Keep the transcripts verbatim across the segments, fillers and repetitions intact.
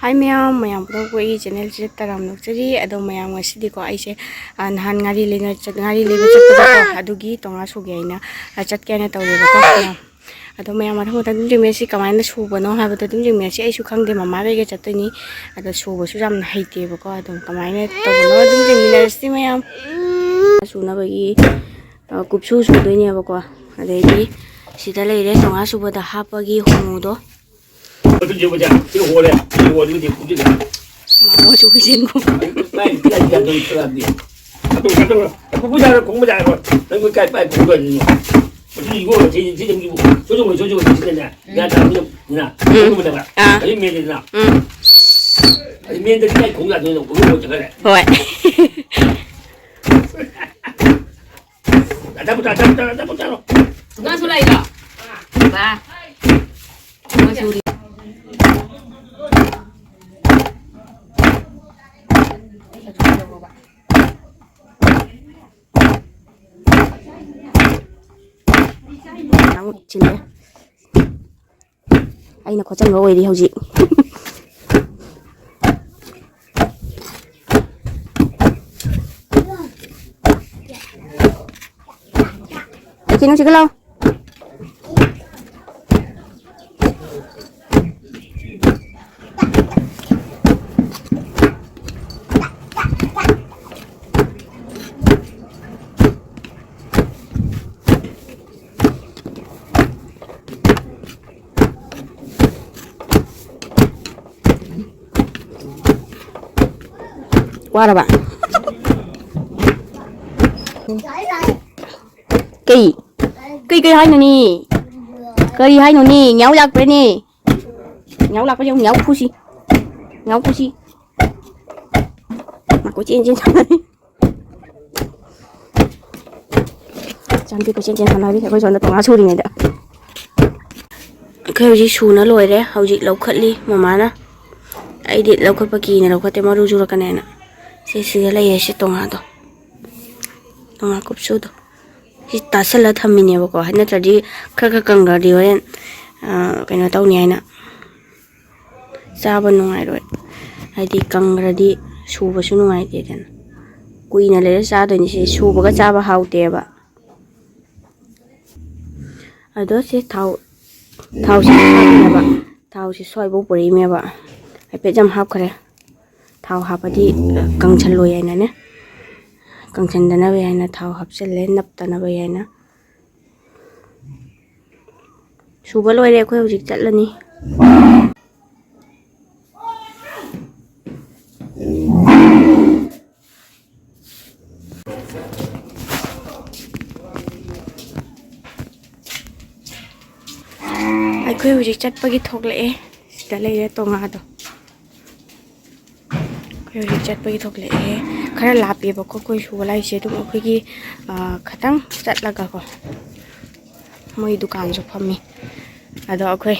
ꯍꯥꯏ ꯃꯌꯥꯝ, ꯃꯌꯥꯝ ꯄꯨꯝꯅꯃꯛꯄꯨ ꯑꯩꯒꯤ ꯆꯦꯅꯦꯜꯁꯤꯗ ꯇꯔꯥꯝꯅ ꯑꯣꯛꯆꯔꯤ꯫ ꯑꯗꯣ ꯃꯌꯥꯝ, ꯉꯁꯤꯗꯤꯀꯣ, ꯑꯩꯁꯦ, ꯑ, ꯅꯍꯥꯟ ꯉꯥꯔꯤ ꯂꯩꯅ ꯆꯠ-, ꯉꯥꯔꯤ ꯂꯩꯕ ꯆꯠꯄꯗꯀꯣ, ꯑꯗꯨꯒꯤ ꯇꯣꯉꯥ ꯁꯨꯒꯦ ꯍꯥꯏꯅ, ꯑ, ꯆꯠꯀꯦ ꯍꯥꯏꯅ ꯇꯧꯔꯦꯕꯀꯣ꯫ ꯑꯗꯣ ꯃꯌꯥꯝ, ꯃꯊꯪ ꯃꯊꯪ ꯑꯗꯨꯝ ꯌꯦꯡꯃꯤꯟꯅꯁꯤ꯫ ꯀꯃꯥꯏꯅ ꯁꯨꯕꯅꯣ ꯍꯥꯏꯕꯗꯣ ꯑꯗꯨꯝ ꯌꯦꯡꯃꯤꯟꯅꯁꯤ꯫ ꯑꯩꯁꯨ ꯈꯪꯗꯦ, ꯃꯃꯥ ꯀꯩꯒ ꯆꯠꯇꯣꯏꯅꯤ꯫ ꯑꯗꯣ ꯁꯨꯕꯁꯨ ꯌꯥꯝꯅ ꯍꯩꯇꯦꯕꯀꯣ꯫ ꯑꯗꯨꯝ ꯀꯃꯥꯏꯅ ꯇꯧꯕꯅꯣ ꯑꯗꯨꯝ ꯌꯦꯡꯃꯤꯟꯅꯔꯁꯤ ꯃꯌꯥꯝ꯫ ꯁꯨꯅꯕꯒꯤ, ꯑ, ꯀꯨꯞꯁꯨ ꯁꯨꯗꯣꯏꯅꯦꯕꯀꯣ꯫ ꯑꯗꯩꯗꯤ ꯁꯤꯗ ꯂꯩꯔꯦ ꯇꯣꯉꯥ ꯁꯨꯕꯗ ꯍꯥꯞꯄꯒꯤ ꯍꯣꯡꯉꯨꯗꯣ꯫ ꯑꯗꯨ ꯌꯦꯡꯉꯨꯁꯦ꯫ ꯁꯤ ꯍꯣꯔꯦ꯫ ꯁꯤ ꯍꯣꯔꯦ, ꯍꯧꯖꯤꯛ ꯐꯨꯝꯖꯤꯜꯂꯦ꯫ ꯃꯥ ꯃꯆꯨ ꯍꯨꯏꯁꯤꯟꯕꯨ꯫ ꯀꯥꯏ, ꯀꯥꯏ, ꯀꯥꯏ, ꯀꯥꯏ, ꯀꯥꯏ, ꯀꯥꯏ, ꯀꯥꯏ, ꯀꯨꯝꯕ ꯌꯥꯔꯣꯏ, ꯀꯨꯝꯕ ꯌꯥꯔꯣꯏ꯫ ꯅꯪ ꯀꯥꯏ, ꯀꯥꯏ ꯀꯨꯝꯗꯣꯏꯅꯣ? ꯃꯁꯤ ꯏꯕꯣ, ꯁꯤ, ꯁꯤ, ꯁꯤ, ꯁꯤ, ꯁꯣꯏꯗꯧꯕ, ꯁꯣꯏꯗꯧꯕ, ꯁꯤꯗꯅꯦ꯫ ꯎꯝ꯫ ꯒ꯭ꯌꯥꯟ ꯇꯥꯕ ꯃꯤꯅ, ꯎꯝ꯫ ꯈꯪꯕꯅꯦꯕ꯫ ꯑꯥ꯫ ꯑꯗꯩ ꯃꯦꯟꯗꯦꯗꯅ꯫ ꯎꯝ꯫ ꯑꯗꯩ ꯃꯦꯟꯗꯗꯤ ꯀꯥꯏ ꯀꯨꯝ ꯌꯥꯗꯣꯏꯅꯣ? ꯎꯔꯨ ꯆꯠꯈ꯭ꯔꯦ꯫ ꯍꯣꯏ꯫ ꯑꯆꯥꯄꯣꯠ ꯆꯥꯔꯣ, ꯑꯆꯥꯄꯣꯠ ꯆꯥꯔꯣ, ꯑꯆꯥꯄꯣꯠ ꯆꯥꯔꯣ꯫ ꯉꯥꯁꯨ ꯂꯩꯔꯣ? ꯕꯥ꯫ ꯉꯥꯁꯨ ꯂꯩ꯫ ꯑꯃꯨꯛ ꯆꯤꯜꯂꯦ꯫ ꯑꯩꯅ ꯈꯣꯠꯆꯟꯕ ꯑꯣꯏꯔꯤ ꯍꯧꯖꯤꯛ꯫ ꯀꯩꯅꯣ ꯁꯤꯒ ꯂꯥꯎ꯫ ꯋꯥꯔꯕ? ꯀꯩ? ꯀꯩ, ꯀꯩ ꯍꯥꯏꯅꯣꯅꯦ? ꯀꯔꯤ ꯍꯥꯏꯅꯣꯅꯦ? ꯉꯥꯎ ꯂꯥꯛꯄ꯭ꯔꯅꯦ? ꯉꯥꯎ ꯂꯥꯛꯄ ꯌꯦꯡꯉꯨ, ꯉꯥꯎ ꯐꯨꯁꯤ꯫ ꯉꯥꯎ ꯐꯨꯁꯤ꯫ ꯃꯥ ꯀꯣꯏꯆꯦꯟ ꯆꯦꯟ ꯁꯥꯟꯅꯔꯤ꯫ ꯏꯆꯥꯅꯨꯄꯤ ꯀꯣꯏꯆꯦꯟ ꯆꯦꯟ ꯁꯥꯟꯅꯔꯤ, ꯑꯩꯈꯣꯏ ꯁꯣꯝꯗ ꯇꯣꯉꯥꯟ ꯁꯨꯔꯤꯉꯩꯗ꯫ ꯑꯩꯈꯣꯏ ꯍꯧꯖꯤꯛ ꯁꯨꯅ ꯂꯣꯏꯔꯦ, ꯍꯧꯖꯤꯛ ꯂꯧꯈꯠꯂꯤ ꯃꯃꯥꯅ꯫ ꯑꯩꯗꯤ ꯂꯧꯈꯠꯄ ꯀꯤꯅ ꯂꯧꯈꯠꯇꯦ, ꯃꯔꯨ ꯆꯨꯔꯛꯀꯅꯦꯅ꯫ ꯁꯤ ꯁꯤꯗ ꯂꯩꯌꯦ, ꯁꯤ ꯇꯣꯉꯥꯗꯣ꯫ ꯇꯣꯉꯥ ꯀꯨꯞꯁꯨꯗꯣ꯫ ꯁꯤ ꯇꯥꯁꯜꯂ ꯊꯝꯃꯤꯅꯦꯕꯀꯣ, ꯅꯠꯇ꯭ꯔꯗꯤ ꯈꯔ ꯈꯔ ꯀꯪꯈ꯭ꯔꯗꯤ ꯍꯣꯔꯦꯟ, ꯑ, ꯀꯩꯅꯣ ꯇꯧꯅꯤ ꯍꯥꯏꯅ꯫ ꯆꯥꯕ ꯅꯨꯡꯉꯥꯏꯔꯣꯏ꯫ ꯍꯥꯏꯗꯤ ꯀꯪꯈ꯭ꯔꯗꯤ ꯁꯨꯕꯁꯨ ꯅꯨꯡꯉꯥꯏꯇꯦꯗꯅ꯫ ꯀꯨꯏꯅ ꯂꯩꯔ ꯆꯥꯗꯣꯏꯅꯤ ꯁꯤ꯫ ꯁꯨꯕꯒ ꯆꯥꯕ ꯍꯥꯎꯇꯦꯕ꯫ ꯑꯗꯣ ꯁꯤ ꯊꯥꯎ, ꯊꯥꯎꯁꯤ ꯍꯥꯞꯄꯤꯅꯦꯕ꯫ ꯊꯥꯎꯁꯤ ꯁ꯭ꯋꯥꯏꯐꯥꯎ ꯄꯨꯔꯛꯏꯅꯦꯕ꯫ ꯍꯥꯏꯐꯦꯠ ꯌꯥꯝ ꯍꯥꯞꯈ꯭ꯔꯦ꯫ ꯊꯥꯎ ꯍꯥꯞꯄꯗꯤ, ꯑ, ꯀꯪꯁꯜꯂꯣꯏ ꯍꯥꯏꯅꯅꯦ꯫ ꯀꯪꯁꯟꯗꯅꯕ ꯍꯥꯏꯅ ꯊꯥꯎ ꯍꯥꯞꯆꯜꯂꯦ, ꯅꯞꯇꯅꯕ ꯍꯥꯏꯅ꯫ ꯁꯨꯕ ꯂꯣꯏꯔꯦ, ꯑꯩꯈꯣꯏ ꯍꯧꯖꯤꯛ ꯆꯠꯂꯅꯤ꯫ ꯑꯩꯈꯣꯏ ꯍꯧꯖꯤꯛ ꯆꯠꯄꯒꯤ ꯊꯣꯛꯂꯛꯑꯦ꯫ ꯁꯤꯗ ꯂꯩꯔꯦ ꯇꯣꯉꯥꯗꯣ꯫ ꯑꯩꯈꯣꯏ ꯍꯧꯖꯤꯛ ꯆꯠꯄꯒꯤ ꯊꯣꯛꯂꯛꯑꯦ꯫ ꯈꯔ ꯂꯥꯞꯄꯦꯕꯀꯣ ꯑꯩꯈꯣꯏ ꯁꯨꯕ ꯂꯥꯛꯏꯁꯦ꯫ ꯑꯗꯨꯝ ꯑꯩꯈꯣꯏꯒꯤ, ꯑ, ꯈꯇꯪ ꯆꯠꯂꯒꯀꯣ ꯃꯣꯏ ꯗꯨꯀꯥꯟꯁꯨ ꯐꯝꯃꯤ꯫ ꯑꯗꯣ ꯑꯩꯈꯣꯏ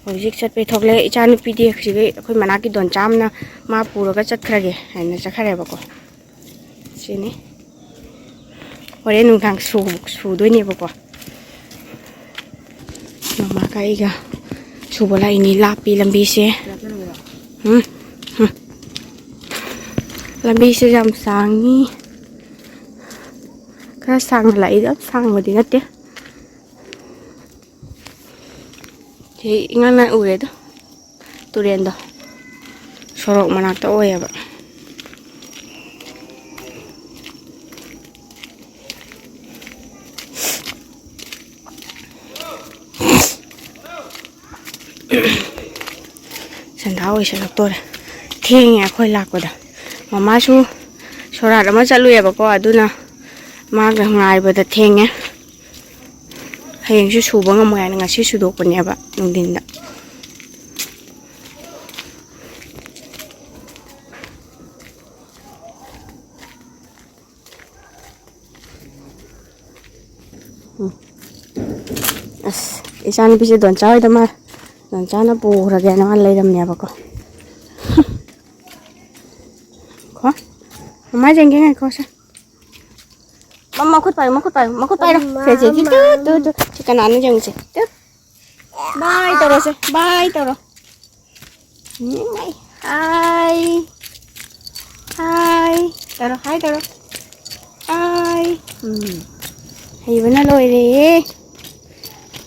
ꯍꯧꯖꯤꯛ ꯆꯠꯄꯩ ꯊꯣꯛꯂꯛꯑꯦ꯫ ꯏꯆꯥꯅꯨꯄꯤꯗꯤ ꯍꯧꯖꯤꯛ ꯑꯩꯈꯣꯏ ꯃꯅꯥꯛꯀꯤ ꯗꯣꯟꯆꯥ ꯑꯃꯅ ꯃꯥ ꯄꯨꯔꯒ ꯆꯠꯈ꯭ꯔꯒꯦ ꯍꯥꯏꯅ ꯆꯠꯈ꯭ꯔꯦꯕꯀꯣ꯫ ꯁꯤꯅꯤ꯫ ꯍꯣꯔꯦꯟ ꯅꯨꯡꯗꯥꯡ ꯁꯨ-, ꯁꯨꯗꯣꯏꯅꯦꯕꯀꯣ꯫ ꯃꯃꯥꯒ ꯑꯩꯒ ꯁꯨꯕ ꯂꯥꯛꯏꯅꯤ꯫ ꯂꯥꯞꯄꯤ ꯂꯝꯕꯤꯁꯦ꯫ ꯎꯝ, ꯎꯝ꯫ ꯂꯝꯕꯤꯁꯦ ꯌꯥꯝ ꯁꯥꯡꯉꯤ꯫ ꯈꯔ ꯁꯥꯡꯅ ꯂꯥꯛꯏ, ꯌꯥꯝ ꯁꯥꯡꯕꯗꯤ ꯅꯠꯇꯦ꯫ ꯁꯤ ꯏꯉꯥꯡ ꯉꯥꯡ ꯎꯔꯦꯗꯣ, ꯇꯨꯔꯦꯟꯗꯣ ꯁꯣꯔꯣꯛ ꯃꯅꯥꯛꯇ ꯑꯣꯏꯌꯦꯕ꯫ ꯁꯟꯗꯥ ꯑꯣꯏꯁꯜꯂꯛꯇꯣꯔꯦ꯫ ꯊꯦꯡꯉꯦ ꯑꯩꯈꯣꯏ ꯂꯥꯛꯄꯗ꯫ ꯃꯃꯥꯁꯨ ꯁꯣꯔꯥꯠ ꯑꯃ ꯆꯠꯂꯨꯏꯌꯦꯕꯀꯣ, ꯑꯗꯨꯅ ꯃꯥꯒ ꯉꯥꯏꯕꯗ ꯊꯦꯡꯉꯦ꯫ ꯍꯌꯦꯡꯁꯨ ꯁꯨꯕ ꯉꯝꯃꯣꯏ ꯍꯥꯏꯅ ꯉꯁꯤ ꯁꯨꯗꯣꯛꯄꯅꯦꯕ ꯅꯨꯡꯊꯤꯟꯗ꯫ ꯎꯝ꯫ ꯑꯁ, ꯏꯆꯥꯅꯨꯄꯤꯁꯦ ꯗꯣꯟꯆꯥ ꯍꯣꯏꯗ ꯃꯥ, ꯗꯣꯟꯆꯥꯅ ꯄꯨꯈ꯭ꯔꯒꯦꯅ ꯃꯥ ꯂꯩꯔꯝꯅꯦꯕꯀꯣ꯫ ꯀꯣ? ꯃꯃꯥ ꯌꯦꯡꯒꯦ ꯉꯥꯏꯈꯣ ꯁꯦ꯫ ꯃꯃꯥ, ꯃꯈꯨꯠ ꯄꯥꯏꯌꯨ, ꯃꯈꯨꯠ ꯄꯥꯏꯌꯨ, ꯃꯈꯨꯠ ꯄꯥꯏꯔꯣ꯫ ꯁꯦ, ꯁꯦ, ꯁꯦ, ꯇꯨ, ꯇꯨ, ꯇꯨ꯫ ꯁꯤ ꯀꯅꯥꯅꯣ ꯌꯦꯡꯉꯨꯁꯦ꯫ ꯇꯨ꯫ ꯕꯥꯏ ꯇꯧꯔꯣꯁꯦ, ꯕꯥꯏ ꯇꯧꯔꯣ꯫ ꯏꯃꯥꯏ꯫ ꯍꯥꯏ꯫ ꯍꯥꯏ꯫ ꯇꯧꯔꯣ, ꯍꯥꯏ ꯇꯧꯔꯣ꯫ ꯍꯥꯏ꯫ ꯎꯝ꯫ ꯍꯩꯕꯅ ꯂꯣꯏꯔꯦ꯫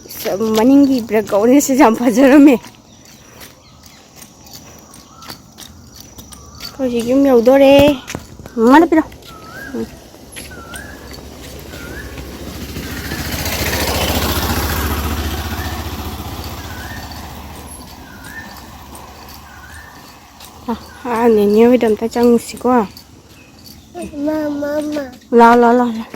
ꯑꯁ, ꯃꯅꯤꯡꯒꯤ ꯕꯦꯛꯒ꯭ꯔꯥꯎꯟꯁꯤꯁꯨ ꯌꯥꯝ ꯐꯖꯔꯝꯃꯦ꯫ ꯑꯩꯈꯣꯏ ꯍꯧꯖꯤꯛ ꯌꯨꯝ ꯌꯧꯗꯣꯔꯦ꯫ ꯃꯃꯥꯗ ꯄꯤꯔꯣ꯫ ꯎꯝ꯫ ꯑ, ꯑꯥ, ꯅꯦꯅꯦ ꯍꯣꯏꯗ ꯑꯝꯇ ꯆꯪꯉꯨꯁꯤꯀꯣ꯫ ꯃꯥ, ꯃꯥ, ꯃꯥ꯫ ꯂꯥꯎ, ꯂꯥꯎ, ꯂꯥꯎ, ꯂꯥꯎ꯫